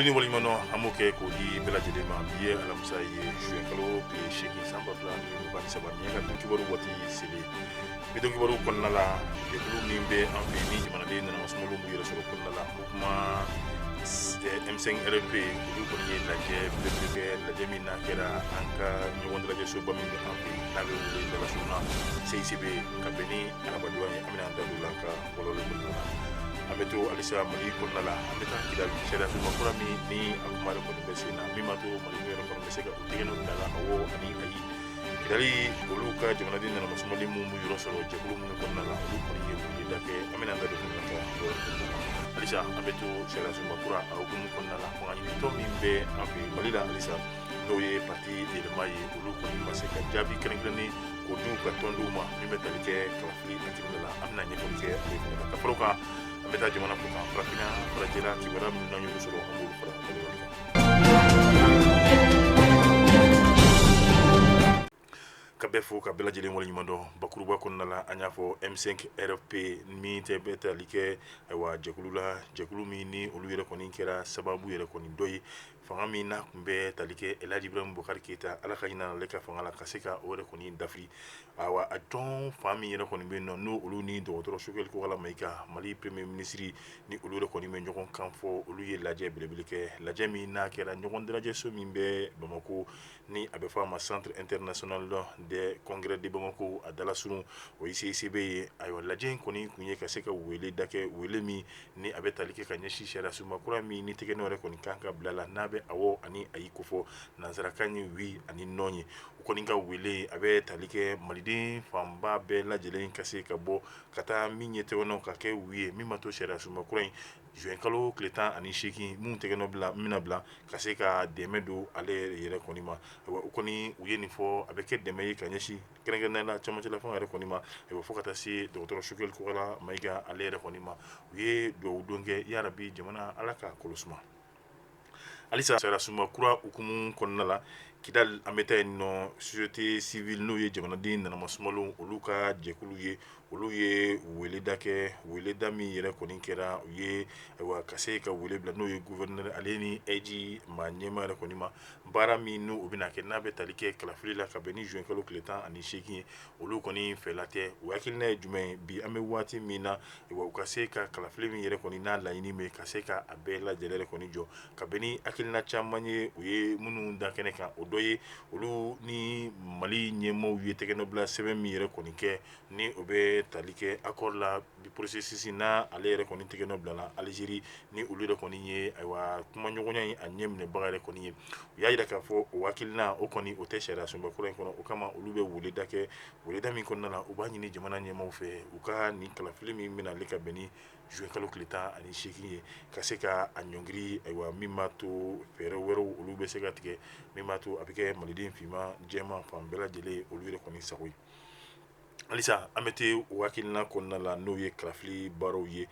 Foli ni waleɲuman dɔn, an b'o kɛ k'o di bɛɛ lajɛlen ma. Bi ye alamisa ye, juin kalo tile 8, san 2023. Nin ye ka don kibaru waati selen. Bi don kibaru kɔnɔna la, jɛkulu min bɛ an fɛ ni jamanaden nanamasumaliw b'u yɛrɛ sɔrɔ kɔnɔna la, o kuma M5 RFP, olu kɔni ye lajɛ belebele kɛ, lajɛ min n'a kɛra an ka ɲɔgɔn dalajɛsoba min bɛ an fɛ n'a bɛ wele dalasurunna CICB, ka bɛn ni arabadonya ye. An bɛna an da don o la ka walawalali kɔnɔna la. An bɛ to halisa Mali kɔnɔna la, an bɛ taa Kidali. Sariyasunba kura min ni a kuma yɛrɛ kɔni bɛ sen na, min b'a to malidenw yɛrɛ kɔni bɛ se ka u tɛgɛ nɔ bila la, awɔ ani ayi. Kidali, olu ka jamanaden nanamasumali minnu b'u yɔrɔ sɔrɔ jɛkulu minnu kɔnɔna la, olu kɔni ye weleda kɛ. An bɛna an da don fana ka walawalali kɔnɔna la. Halisa an bɛ to sariyasunba kura a hukumu kɔnɔna la, fanga ɲinitɔn min bɛ an fɛ Mali la halisa, n'o ye parti Yɛlɛma ye, olu kɔni ma se ka jaabi kɛrɛnkɛrɛnnen k'o di u ka tɔndenw ma min bɛ tali kɛ kalafili hakilina la. An bɛna ɲɛfɔli kɛ ale fana kan. Ka fara o kan, an bɛ taa jamana kɔ kan, farafinna, farajɛla, kibaruya minnu n'an y'olu sɔrɔ, an b'olu fara walawalali kan. Ka bɛɛ fo ka bɛɛ lajɛlen waleɲuman dɔn. Bakuruba kɔnɔna la, an y'a fɔ M5 RFP min tɛ bɛ tali kɛ, ayiwa, jɛkulu la, jɛkulu min ni olu yɛrɛ kɔni kɛra sababu yɛrɛ kɔni dɔ ye fanga min n'a tun bɛ tali kɛ Elhaji Ibrahim Boubacar Keita, Ala ka hinɛ ale ka fanga la, ka se ka o yɛrɛ kɔni dafiri. Ayiwa, a tɔn fan min yɛrɛ kɔni bɛ yen nɔ, n'o olu ni dɔgɔtɔrɔ Choguel Kokalla Maïga, Mali premier ministre, ni olu yɛrɛ kɔni bɛ ɲɔgɔn kan fɔ, olu ye lajɛ belebele kɛ, lajɛ min n'a kɛra ɲɔgɔn dalajɛso min bɛ Bamakɔ, ni a bɛ fɔ a ma Centre international des congrès de Bamako, a dalasurun o ye CICB ye. Ayiwa, lajɛ in kɔni kun ye ka se ka wele da kɛ, wele min ni a bɛ tali kɛ ka ɲɛsin sariyasunba kura min ni tɛgɛnɔ yɛrɛ kɔni kan ka bila la, n'a bɛ awɔ ani ayi kofɔ, nansarakan ye oui ani non ye. U kɔni ka wele a bɛ tali kɛ maliden fanba bɛɛ lajɛlen ka se ka bɔ ka taa min ye tɛgɛnɔ ka kɛ oui ye, min b'a to sariyasunba kura in, juin kalo tile 18, minnu tɛgɛnɔ bila bɛna bila ka se ka dɛmɛ don ale yɛrɛ kɔni ma. U kɔni u ye nin fɔ, a bɛ kɛ dɛmɛ ye ka ɲɛsin kɛrɛnkɛrɛnnenya la cɛmancɛla fanga yɛrɛ kɔni ma, ayiwa, fo ka taa se dɔgɔtɔrɔ Choguel Kokalla Maïga ale yɛrɛ kɔni ma. U ye dugawu don kɛ, yarabi jamana, Ala k'a kolo suma. Halisa sariyasunba kura hukumu kɔnɔna la, Kidali, an bɛ taa yen nɔ. Société civile, n'o ye jamanaden nanamasumaliw olu ka jɛkulu ye, olu ye weleda kɛ, weleda min yɛrɛ kɔni kɛra u ye, ayiwa, ka se ka wele bila n'o ye gouverneur ale ni AIGE maa ɲɛmaa yɛrɛ kɔni ma, baara min n'u bɛna kɛ n'a bɛ tali kɛ kalafili la ka bɛn ni juin kalo tile 18 ye. Olu kɔni fɛla tɛ, u hakilina ye jumɛn ye bi an bɛ waati min na? Ayiwa, u ka se ka kalafili min yɛrɛ kɔni n'a laɲini bɛ ka se ka a bɛɛ lajɛlen yɛrɛ kɔni jɔ ka bɛn ni hakilina caman ye, u ye minnu da kɛnɛ kan. O dɔ ye olu ni Mali ɲɛmaaw ye tɛgɛnɔbila sɛbɛn min yɛrɛ kɔni kɛ, ni o bɛ tali kɛ accord la du processus n'a ale yɛrɛ kɔni tɛgɛnɔ bilala Algérie, ni olu yɛrɛ kɔni ye, ayiwa, kumaɲɔgɔnya in a ɲɛ minɛbaga yɛrɛ kɔni ye. U y'a jira k'a fɔ o hakilina o kɔni o tɛ sariya sunba kura in kɔnɔ. O kama olu bɛ weleda kɛ, weleda min kɔnɔna la u b'a ɲini jamana ɲɛmaaw fɛ u ka nin kalafili min bɛna ale ka bɛn ni juin kalo tile 18 ye, ka se ka a ɲɔngiri, ayiwa, min b'a to fɛɛrɛ wɛrɛw olu bɛ se ka tigɛ, min b'a to a bɛ kɛ maliden finman jɛman fan bɛɛ lajɛlen olu yɛrɛ kɔni sago ye. Halisa an bɛ to o hakilina kɔnɔna la, n'o ye kalafili baaraw ye.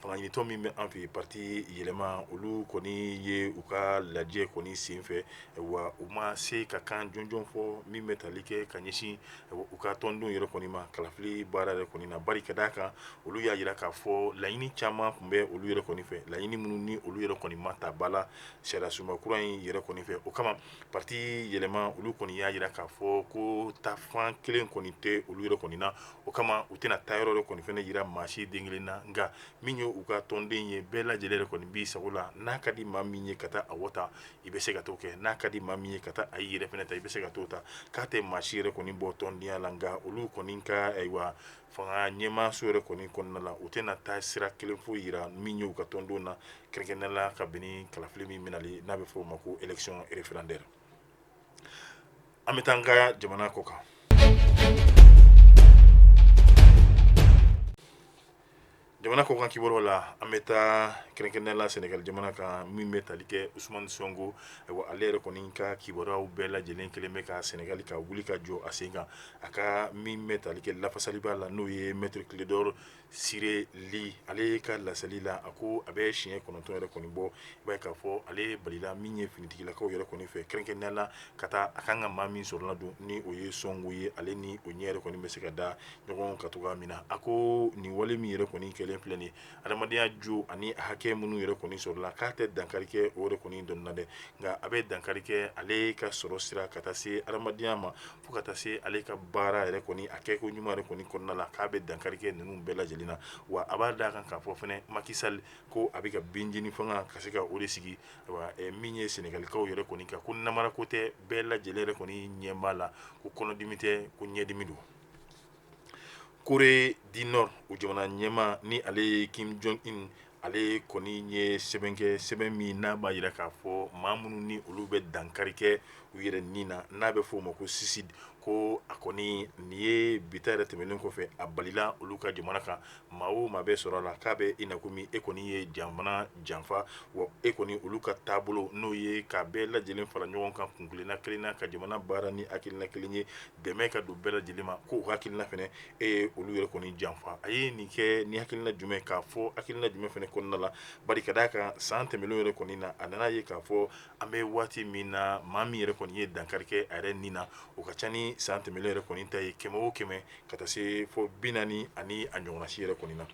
Fanga ɲinitɔn min bɛ an fɛ yen, parti Yɛlɛma, olu kɔni ye u ka lajɛ kɔni senfɛ, wa u ma se ka kan jɔnjɔn fɔ min bɛ tali kɛ ka ɲɛsin u ka tɔndenw yɛrɛ kɔni ma kalafili baara yɛrɛ kɔni na. Bari ka d'a kan, olu y'a jira k'a fɔ laɲini caman tun bɛ olu yɛrɛ kɔni fɛ, laɲini minnu ni olu yɛrɛ kɔni ma ta ba la sariya sunba kura in yɛrɛ kɔni fɛ. O kama parti Yɛlɛma, olu kɔni y'a jira k'a fɔ ko taafan kelen kɔni tɛ olu yɛrɛ kɔni na. O kama u tɛna taa yɔrɔ kɔni fana jira maa si den kelen na, nka min ye u ka tɔnden ye, bɛɛ lajɛlen yɛrɛ kɔni b'i sago la. N'a ka di maa min ye ka taa awɔ ta, i bɛ se ka t'o kɛ. N'a ka di maa min ye ka taa ayi yɛrɛ fana ta, i bɛ se ka t'o ta. K'a tɛ maa si yɛrɛ kɔni bɔ tɔndenya la, nka olu kɔni ka, ayiwa, fanga ɲɛmaaso yɛrɛ kɔni kɔnɔna la, u tɛna taa sira kelen foyi jira min ye u ka tɔndenw na, kɛrɛnkɛrɛnnenya la ka bɛn ni kalafili min bɛnali n'a bɛ fɔ o ma ko élection référendaire. An bɛ taa an ka jamana kɔ kan. Jamana kɔkan kibaruyaw la, an bɛ taa kɛrɛnkɛrɛnnenya la Sénégal jamana kan, min bɛ tali kɛ Ousmane Sonko. Ayiwa, ale yɛrɛ kɔni ka kibaruyaw bɛɛ lajɛlen kɛlen bɛ ka Sénégal ka wuli ka jɔ a sen kan. A ka min bɛ tali kɛ lafasaliba la, n'o ye maître Clédor Ciré Ly, ale ka laseli la, a ko a bɛ siɲɛ 9 yɛrɛ kɔni bɔ, i b'a ye k'a fɔ ale balila min ye finitigilakaw yɛrɛ kɔni fɛ, kɛrɛnkɛrɛnnenya la ka taa a kan ka maa min sɔrɔla don, ni o ye Sonko ye, ale ni o ɲɛ yɛrɛ kɔni bɛ se ka da ɲɔgɔn kan cogoya min na. A ko nin wale min yɛrɛ kɔni kɛlen lajɛlen filɛ nin ye, adamadenya jo ani hakɛ minnu yɛrɛ kɔni sɔrɔla, k'a tɛ dankari kɛ o yɛrɛ kɔni dɔnni na dɛ, nka a bɛ dankari kɛ ale ka sɔrɔ sira ka taa se adamadenya ma, fo ka taa se ale ka baara yɛrɛ kɔni a kɛko ɲuman yɛrɛ kɔni kɔnɔna la, k'a bɛ dankari kɛ ninnu bɛɛ lajɛlen na. Wa a b'a da kan k'a fɔ fɛnɛ Macky Sall ko a bɛ ka binjini fanga ka se ka o de sigi. Min ye Senegalikaw yɛrɛ kɔni kan, ko namara ko tɛ, bɛɛ lajɛlen yɛrɛ kɔni ɲɛ b'a la ko kɔnɔdimi tɛ, ko ɲɛdimi don. Corée du Nord, o jamana ɲɛmaa ni ale ye Kim Jong Un, ale kɔni ye sɛbɛn kɛ, sɛbɛn min n'a b'a jira k'a fɔ maa minnu ni olu bɛ dankari kɛ u yɛrɛ ni na, n'a bɛ fɔ o ma ko suicide, ko a kɔni nin ye bita yɛrɛ tɛmɛnen kɔfɛ, a balila olu ka jamana kan. Maa o maa bɛ sɔrɔ a la, k'a bɛ i na komi e kɔni ye jamana janfa, wa e kɔni olu ka taabolo n'o ye ka bɛɛ lajɛlen fara ɲɔgɔn kan kuntilenna kelen na, ka jamana baara ni hakilina kelen ye, dɛmɛ ka don bɛɛ lajɛlen ma, ko o hakilina fɛnɛ e ye olu yɛrɛ kɔni janfa. A ye nin kɛ ni hakilina jumɛn, k'a fɔ hakilina jumɛn fɛnɛ kɔnɔna la? Bari ka d'a kan san tɛmɛnlen yɛrɛ kɔni na, a nana ye k'a fɔ an bɛ waati min na, maa min yɛrɛ kɔni ye dankari kɛ a yɛrɛ ni na, o ka ca ni san tɛmɛnlen yɛrɛ kɔni ta ye 100 o 100 ka taa se fɔ 40 ani a ɲɔgɔnna si yɛrɛ kɔni na.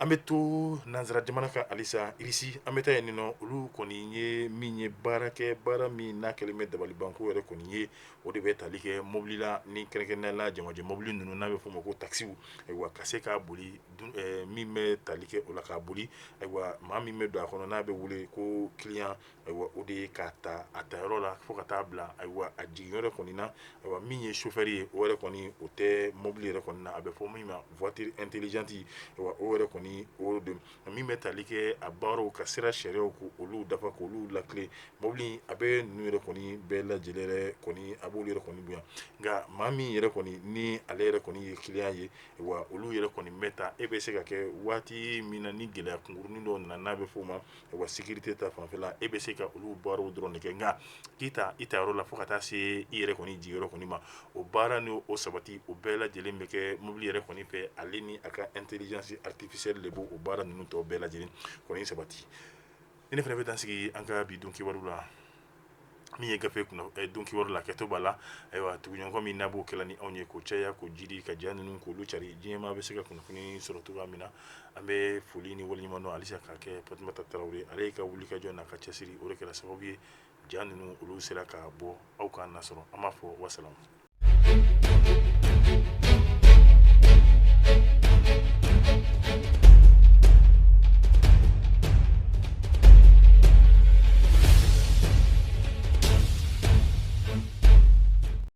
An bɛ to nansara jamana kan halisa, Irisi, an bɛ taa yen nɔ. Olu kɔni ye min ye baara kɛ, baara min n'a kɛlen bɛ dabalibanko yɛrɛ kɔni ye, o de bɛ tali kɛ mobili la, ni kɛrɛnkɛrɛnnenya la jamajɛ mobili ninnu n'a bɛ f'o ma ko takisiw. Ayiwa, ka se k'a boli, min bɛ tali kɛ o la k'a boli, ayiwa, maa min bɛ don a kɔnɔ n'a bɛ wele ko client, ayiwa, o de ye k'a ta a tayɔrɔ la fo ka taa bila, ayiwa, a jiginyɔrɔ kɔni na. Ayiwa, min ye chauffeur ye, o yɛrɛ kɔni o tɛ mobili yɛrɛ kɔni na, a bɛ fɔ min ma voiture intelligente. Ayiwa, o yɛrɛ kɔni o don min bɛ tali kɛ a baaraw ka sira sariyaw k'olu dafa, k'olu latilen. Mobili a bɛ ninnu yɛrɛ kɔni bɛɛ lajɛlen yɛrɛ kɔni, a b'olu yɛrɛ kɔni bonya. Nka maa min yɛrɛ kɔni ni ale yɛrɛ kɔni ye client ye, wa olu yɛrɛ kɔni bɛ taa, e bɛ se ka kɛ waati min na ni gɛlɛya kunkurunin dɔ nana n'a bɛ f'o ma wa sécurité ta fanfɛla, e bɛ se ka olu baaraw dɔrɔn de kɛ. Nka k'i ta i ta yɔrɔ la fo ka taa se i yɛrɛ kɔni jigiyɔrɔ kɔni ma, o baara ni o sabati, o bɛɛ lajɛlen bɛ kɛ mobili yɛrɛ kɔni fɛ. Ale ni a ka intelligence artificielle de b'o o baara ninnu tɔ bɛɛ lajɛlen kɔni sabati. Ni ne fana bɛ dan sigi an ka bi don kibaru la, min ye gafe don kibaru la kɛtɔ b'a la. Ayiwa, tuguɲɔgɔn min n'a b'o kɛla ni anw ye k'o caya, k'o jidi, ka ja ninnu k'olu cari, diɲɛmaa bɛ se ka kunnafoni sɔrɔ cogoya min na. An bɛ foli ni waleɲuman dɔn halisa k'a kɛ Fatumata Tarawele, ale ye ka wulikajɔ n'a ka cɛsiri, o de kɛra sababu ye ja ninnu olu sera ka bɔ aw ka nasɔrɔ. An b'a fɔ wasalamu.